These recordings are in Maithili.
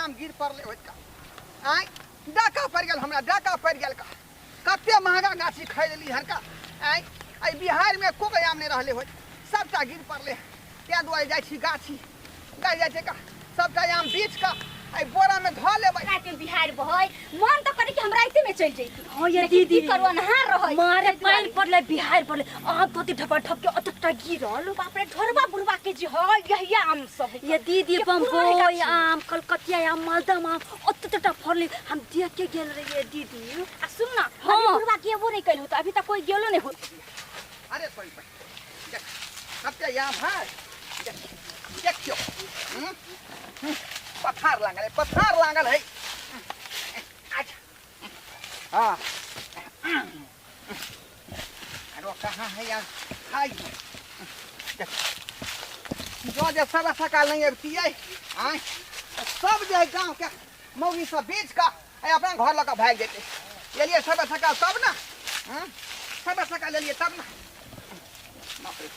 आम गिर पड़लै होइत का आँय डाका पड़ि गेल हमरा डाका पड़ि गेल का कते महगा गाछी खरीदली हन का आँय एहि बिहारमे एको गो आम नहि रहलै होइत सबटा गिर पड़लै ताहि दुआरे जाइ छी गाछी गाछ जाइ छै का सबटा आम बेच कऽ एहि बोरामे धऽ लेबै राति में बिहार बहै मन तो करे कि हम राते में चल जैती हाँ ये लेकिन दीदी की करू अन्हार रहै मारे ताहि दुआरे। पानि पड़ले बिहार पड़ले आम तो ढपा ढप के अतकटा गिरल बाप रे ढोरबा बुढ़बा के जे है यही आम सब ये दीदी के पुराने बम्बई गाछी। आम कलकतिया आम मालदा आम अतकटा फड़ले हम देख के गेल रहिए दीदी आ सुन ना हाँ। अभी बुढ़बा गेबो नहीं कैल होत अभी तक कोई गेलो नहीं होत अरे सॉरी पर देख कते आम है देख देखियौ हम्म, हम्म, पथार लागल है पथार लागल है अच्छा हाँ अरे कहाँ है यार हाय देख जो जे सब सकाल नहीं अबतियै आँय तऽ सब जे है गाँव के मौगी सब बेच कऽ आ अपना घर लऽ कऽ भागि जेतै एलियै सब सकाल तब ने हँ सब सकाल एलियै तब ने बाप रे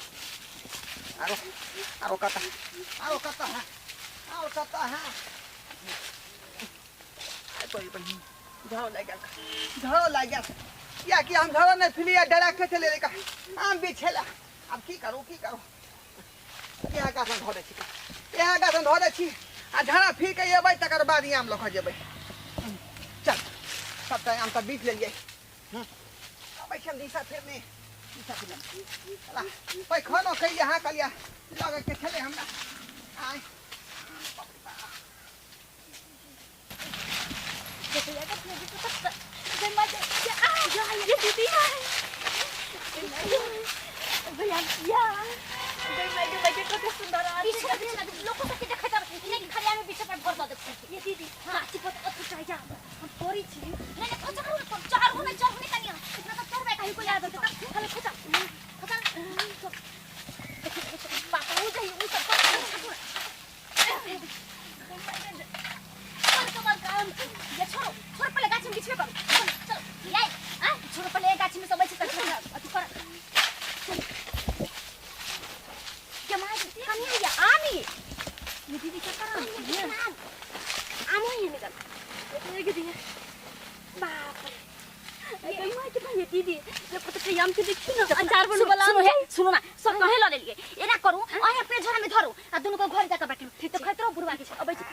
आरो आरो कतऽ आरो कतऽ है आरो कतऽ है आइ तोरी बहिन झड़ो लागि गेल झड़ो लागि गेल किएकि हम झड़ो नहि फिलियै डरा के चले रे आम बिछेला आब की करू की करू इएह गाछमे धऽ दै छी इएह गाछमे धऽ दै छी आ झाड़ा फिर के एबै तकर बाद ई आम लऽ कऽ जेबै चल सबटा आम तऽ बीछ लेलियै अबै छी हम दिशा फिरने दिशा फिरने चला पैखानो कैलियै हाँ कहलियै लगे के छलै हमरा आय पीछे पीछे लोग सब के देखैत रहै नहीं खाली आमे पीछे पर भर दऽ देब ये दीदी गाछी पर अथु चाहि जा हम तोरी छी नहीं नहीं खोचा करू चढ़ू नहीं चढ़ू नहीं कनिया इतना तो चढ़बे कहीं कोई याद होता खाली खोचा खोचा बाप उ जाई उ सब कर कमर काम ये छोड़ो छोड़ पहले गाछ में बिछवे करू चलो चलो ये आ छोड़ो पहले गाछ में सब छै तक अथु कर जमा कनिया ये आम ये ये दीदी क्या कर रहा है आम आम ही निकल ये दीदी बाप रे ये माय के भाई दीदी ये पता के आम के देखी ना अचार बनू वाला सुनो हे सुनो ना सब कहे ल लेलिए एना करू अहाँ अपने झोरा में धरू आ दुनू को घर जाकर बैठू ठीक तो खैत रहो बुढ़वा के अबै छी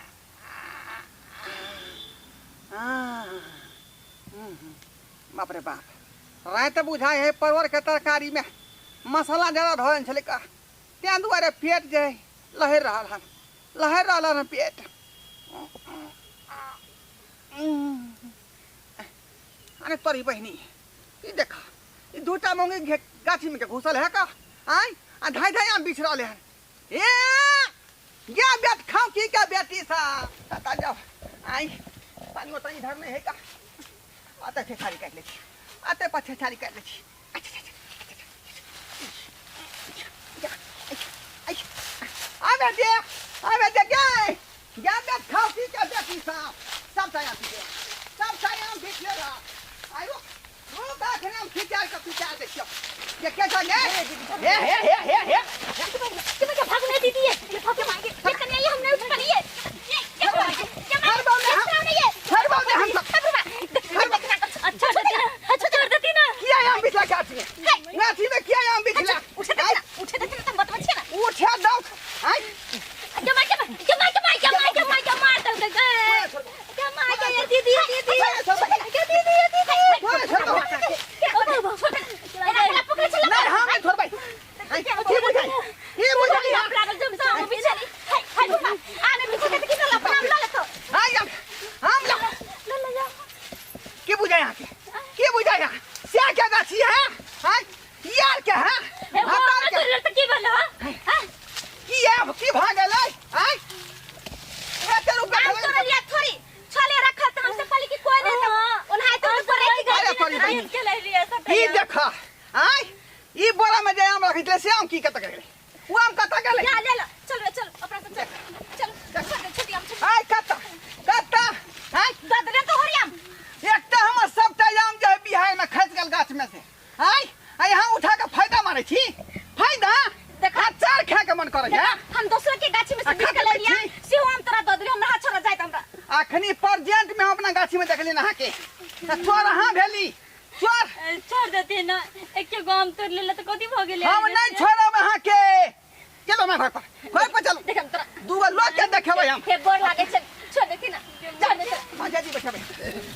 बाप रे बाप राति बुझाइ है परवल के तरकारी में मसाला ज्यादा धऽ छलै का तें दुआरे पेट जे है लहरि रहल हन लहरि रहल हन पेट अरे तोरी बहिनी ई देख ई दूटा मौगी गाछी में के घुसल है का आय आ धाई धाई आम बिछ रहले हन ए गे बेट खाओ की के बेटी सा कता जाओ आई पानी ओतऽ इधर नहीं है का अतः छेछारी काटि लै छी अतः पर छेछारी काटि लै छी अच्छा अच्छा अच्छा आबे दे आबे दे गे गे बेट खाओ की के बेटी सा सब चाय पी सब चाय आम बिछ ले रहा आयो रुक अखन हम खिचार के पिचार देखियो ये के जाने हे हे हे हे हे के भागू नहीं दीदी ये भाग के मांगे ये कन्या ये हम नहीं उठ पाली ये ये हर बार में हम नहीं ये हर बार में हम सब अच्छा अच्छा छोड़ देती ना किया आम बिछला गाछी में गाछी में किया आम बिछला उठे दे ना उठे दे ना तुम बतवा छी ना उठे दौ आय जमा जमा जमा जमा जमा जमा जमा दे दे जमा के ये दीदी दीदी के दीदी दीदी छोड़ ओ बाबा एना पकड़ चल नहीं हम नहीं छोड़बै आय, की बुझाई की बुझाई लागल जम से हम पीछे नहीं हाय हाय बुढ़वा आने पीछे के कितना लपड़ा हम ला लेतो आय हम हम ला ला ला जा की बुझाई यहाँ के की बुझाई यहाँ से क्या गाछी है आय यार के है ए वो हतार के तो की बोलो हां की है की भाग गेलै आय एते रुपया आम खबै तोरा लिया थोड़ी छले रखल त हमसे पहले की कोई नहीं तो ओन्हाय तो करे की अरे तोरी बहिनी के ले लिया सब ई देख आय ई बोरा में जे आम रखै छलै से आम की कतऽ गेलै ओ आम कतऽ गेलै जा ले ला चल रे चल अपना से चल चल चल छोटी आम छोटी आय कतऽ कतऽ आय ददरे तो हरियाम एकटा हमर सबटा आम जे है बिहार में खसि गेल गाछ में से आय आ यहाँ उठा के फायदा मारै छी फायदा देखा। अचार खाए के मन करै है हम दोसर के गाछी में से आ, बीछ के खा ले लिया छी। सेहो आम तोरा ददरे हमरा हाथ छोड़ा जाइत हमरा अहाँके तऽ चोर अहाँ भेली चोर। छोड़ देते ना, एक गो आम तोड़ लेला तऽ कथी भऽ गेलै? हम नहीं छोड़ब अहाँके। चलो हमरा घर पर, घर पर चलू। देख हम तोरा दूगो लोग के देखेबै हम। हे गोर लागे छै, छोड़ देती ना, छोड़ देती। पंचायती बैठेबै।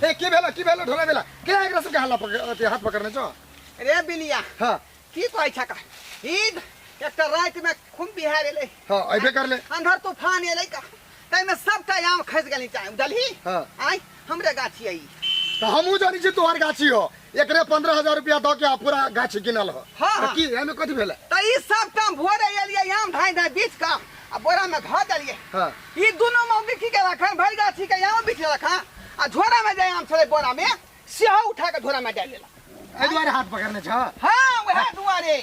ए, की भेलो, की भेलो ढोला भेला के एकरा सबके हल्ला पकड़, अथी हाथ पकड़ने छौ? रे बिलिया। हाँ। की कहै छक, ईद एकटा राति में खूब बिहार एलै। हाँ, अइबे करले। अंधर तूफान एलै का ताहिमे सबटा आम खसि गेलै चाहे बुझलही। हाँ। आइ हमरे गाछी आई। तऽ हमहूँ जानै छी तोहर गाछी हो, एकरे 15,000 रुपया दऽ के आ पूरा गाछी किनल हो। हाँ, तऽ हाँ। की एहिमे कथी भेलै? तऽ ई सबटा भोरे एलियै आम धाइ धाइ बीछ कऽ आ बोरा में धऽ देलियै। हाँ। ई दुनू मौगी की केलक हन, भरि गाछी के आम बीछ लेलक हन आ झोरा में जे आम छलै बोरा में सेहो उठा के झोरा में डालि लेलक। एहि दुआरे हाथ पकड़ने छ? हाँ, वएह दुआरे,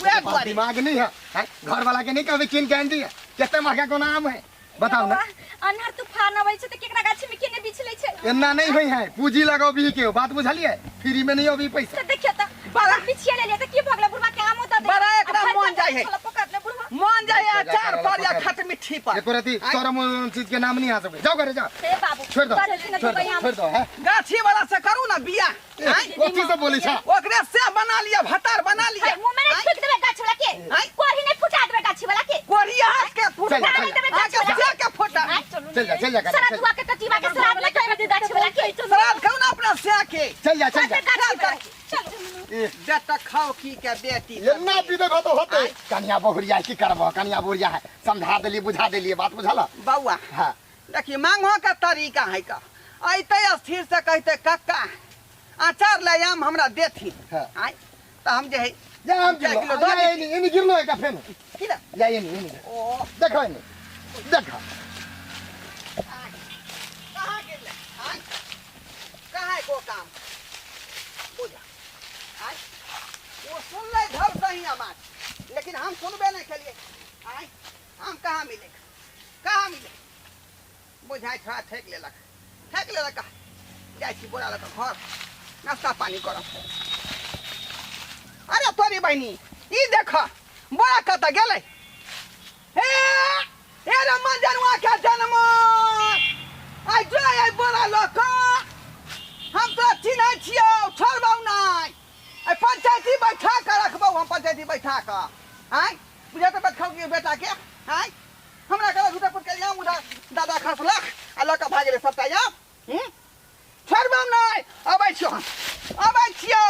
वएह दुआरे। दिमाग नहीं है, हैं? घर वाला के नहीं कभी कीन के आन दिया? कते महंगा कोना आम है बताओ ना। अन्हर तूफान अबै छै तऽ केकरा गाछी में केने बिछ लै छै? एना नहीं होई है, पूंजी लगाओ भी के बात बुझलिए, फ्री में नहीं अभी पैसा। तऽ देखियो तऽ बड़ा बिछिया लेलियै तऽ की भऽ गेलै? बुढ़वा के आमो दऽ दे। बड़ा एकरा आ भरि मोन पेट जाइ है। पकड़ ले बुढ़वा। मन जाय जा, जा, अचार पर या पकड़। खट मिट्टी पर। एको रति शरम चीज के नाम नहीं आ सके। जाओ घरे जाओ। हे बाबू, छोड़ दो, चल ना छोड़ दो, दुबई आम। छोड़ दो, हैं? गाछी वाला से करू ना बिया। आँय? कथी से बोली छा? ओकरे से बना लिया, भतार बना लिया। हे, मुँह में नहीं थूक देबै गाछ वाला के। आँय? कोढ़ी नहीं फुटा देबै गाछी वाला के। कोरिया हाथ के फुटा। चल, चल, चल। आके से के फुटा। आँय, चलू। चल जा, चल जा, सरा चल। दुआ के टटीवा के श्राद्ध नहीं करबै गाछी वाला के। श्राद्ध खाउ ना अपना से के। चल जा, चल जा। गाछी वाला के। चलू। ए, बेटा खाओ की के बेटी। एना पीबे तो होते। कनिया बहुरिया की करबो, कनिया बहुरिया है, समझा देलिए, बुझा देलिए, बात बुझल? बउआ। हाँ। देखिए मांगो के तरीका है का, अइते स्थिर से कहते कक्का अचार ले आम हमरा देथिन। हाँ। आय तऽ हम जे है जा आम चारि गिरलो। किलो दऽ जा देथिन। एनी, एनी गिरलो एकटा फेन। की ना? जा एनी, एनी। ओ। देखो एनी, देखो। कहाँ गिरले? आय कहाँ है को काम? बुझा। आय वो सुनले घर से ही आवाज, लेकिन हम सुनबे नहीं केलिए। आय आम कहाँ मिले, कहाँ मिले? बुझाइ छा ठेक लेलक, ठेक लेलक। जाइ छी बोरा लऽ कऽ घर, नाश्ता पानी करब। अरे तोरी बहिनी, ई देख बोरा कतऽ गेलै? हे हे रे मंजनुआ के जन्म, आइ जो आइ बोरा लऽ कऽ, हम तोरा चिन्है छियौ, छोड़बौ नहि। आइ पंचायती बैठा कऽ रखबौ हम, पंचायती बैठा कऽ। आँय बुझेतै बैठौ कि बेटा के? आँय हमरा कहलक झूठा फूट के आम उधर दादा खसलक आ लऽ कऽ भागि गेलै सबटा आम। छोड़बौ नहि, अबै छियौ हम, अबै छियौ।